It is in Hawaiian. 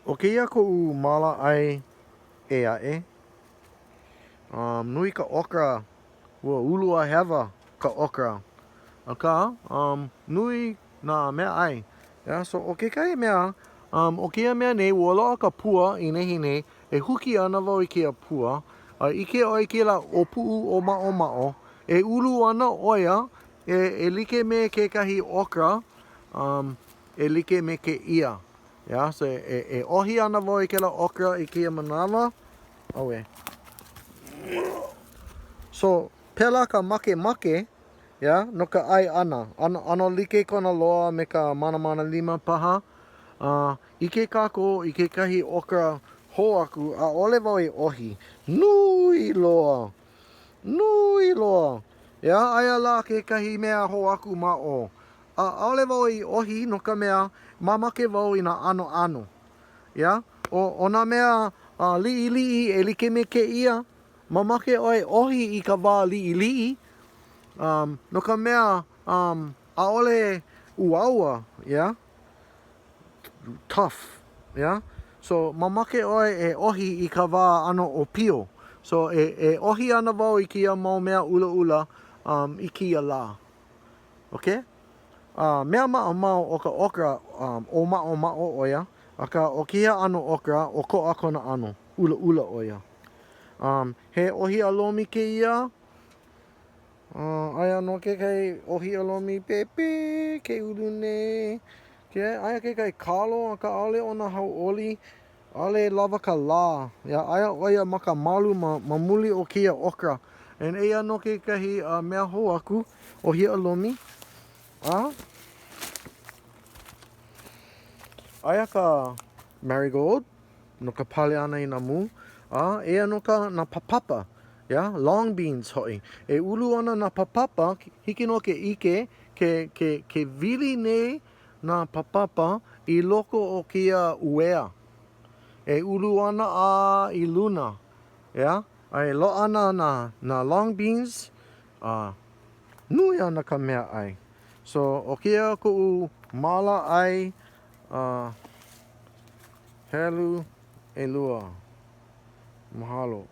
ʻO kēia koʻu māla ʻai ʻē aʻe. Um, nui ka okra, ua ulu a hewa ka okra. Akā, um, nui nā mea ʻai. Yeah, so ʻo kekahi mea, um, ʻo kēia mea nei, ua loaʻa ka pua i nehinei, e huki ana wau i kēia pua, a ʻike ʻoe i kēlā ʻōpuʻu ʻōmaʻomaʻo, e ulu ana ʻo ia e, e like me kekahi okra, um, e like me kēia. Yeah, so e, e ʻohi ana wau i kēlā okra i kēia manawa. Auē. So, pēlā ka makemake, yeah, no ka ʻai ʻana. ʻAno, ʻano like kona loa me ka manamana lima paha. Uh, ʻike kākou i kekahi okra hou aku, ʻaʻole wau e ʻohi. Nui loa! Nui loa! Yeah, aia lā kekahi mea hou aku ma ʻō. A ʻaʻole wau i ʻohi no ka mea, mamake wau i nā ʻanoʻano. Yeah? ʻO, ʻo nā mea uh, liʻiliʻi e like me kēia, mamake ʻoe ʻohi i ka wā liʻiliʻi, um, no ka mea, um, ʻaʻole uaua, yeah? Tough, yeah? So, mamake ʻoe e ʻohi i ka wā ʻano ʻōpio. So, e, e ʻohi ana wau i kēia mau mea ʻulaʻula um, i kēia lā. Okay? Uh, mea maʻamau ʻo ka okra, um, ʻōmaʻomaʻo ʻo ia, akā ʻo kēia ʻano okra, ʻokoʻa kona ʻano, ʻulaʻula ʻo ia. Um, he ʻōhiʻa lomi kēia, uh, aia nō kekahi ʻōhiʻa lomi pēpē ke ulu nei. Ke, aia kekahi kalo, akā ʻaʻole ona hauʻoli, ʻAʻole lawa ka lā. Yeah, aia ʻo ia ma ka malu ma, ma muli o kēia okra. And eia nō kekahi uh, mea hou aku, ʻōhiʻa lomi. A aia ka marigold no ka pale ʻana i nā mū. A eia nō ka nā papapa, yeah, long beans hoʻi. E ulu ana nā papapa, hiki nō ke ʻike ke, ke, ke wili nei nā papapa i loko o kēia uea e ulu ana a i luna, ʻeā, a e loaʻa ana nā, nā long beans, a nui ana ka meaʻai. So, ʻo kēia koʻu māla ʻai a helu ʻelua. Mahalo.